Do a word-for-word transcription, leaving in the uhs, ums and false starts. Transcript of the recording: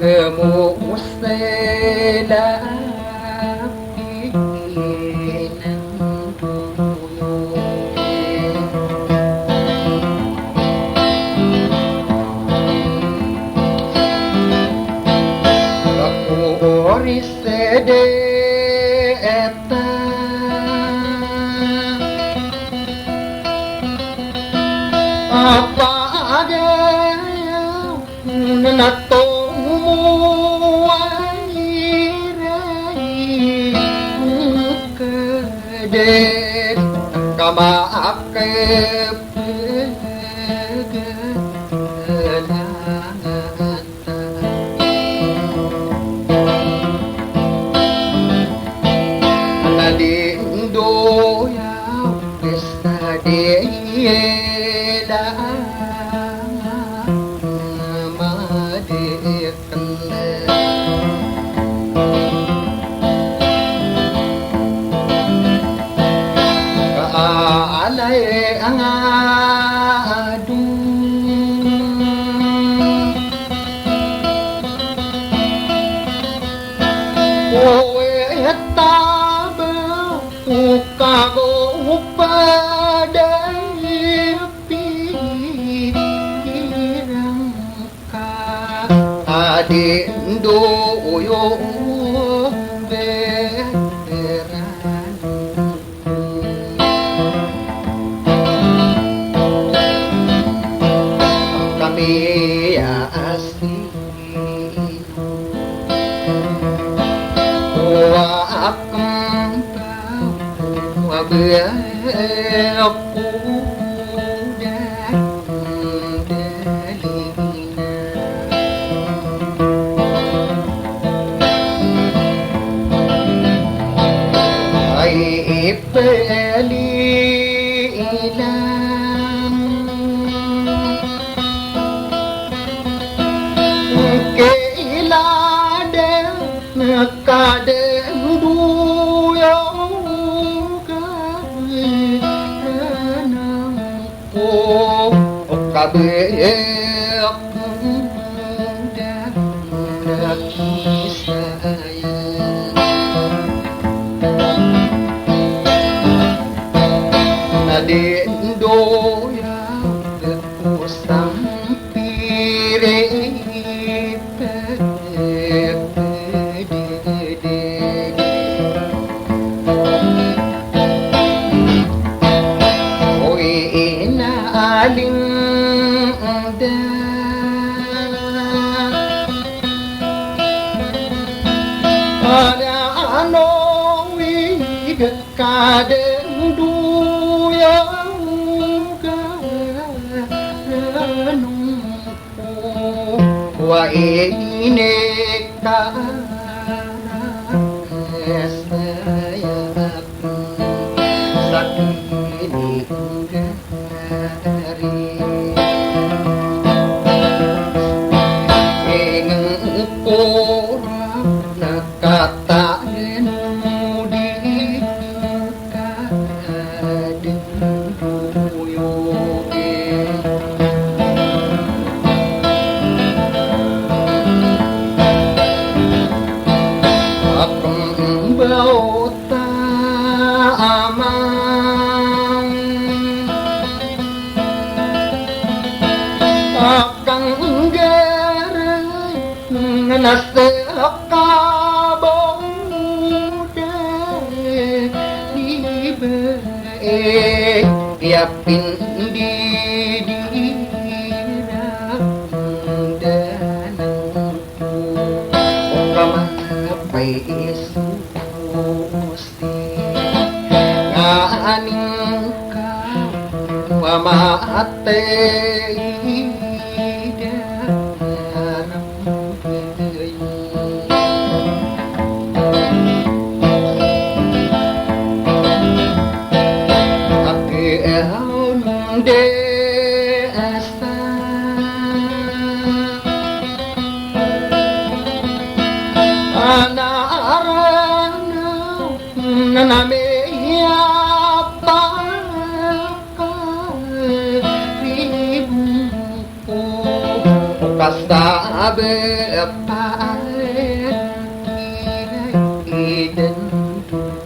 Kemo o sela a pinan doyo. Ako ori sede eta. Apa adaya. Na tomo a iray kede kama a kepegelalan. Ana di ndoya pesta di ela madekende. Ka alay anga adong. Owe taba o kago o paday pikiran ka adi ndoyo beran. Kami ya asi. Wa akam wa bia aku dan dalina. Ay ipeli ilan. Kailan den ka den doya ka den ko ka bek den da kisaya. Na den doya ko sampiri. Oy ina aling da. Ada ano wi Ka den doya ka den ko wa ini ka saya sakini. Ingd ko rap na kataen o di ka den doyo e. Akn ba o ta amang. Akn nggaray na sa kabawda di ba e ya pindidira danan ko. O kamapay i so Nga aning ka wa matay da ramay. Aki ehon de asa ana arana na miyapakaribo ko kasa Abe, abe, iden, iden,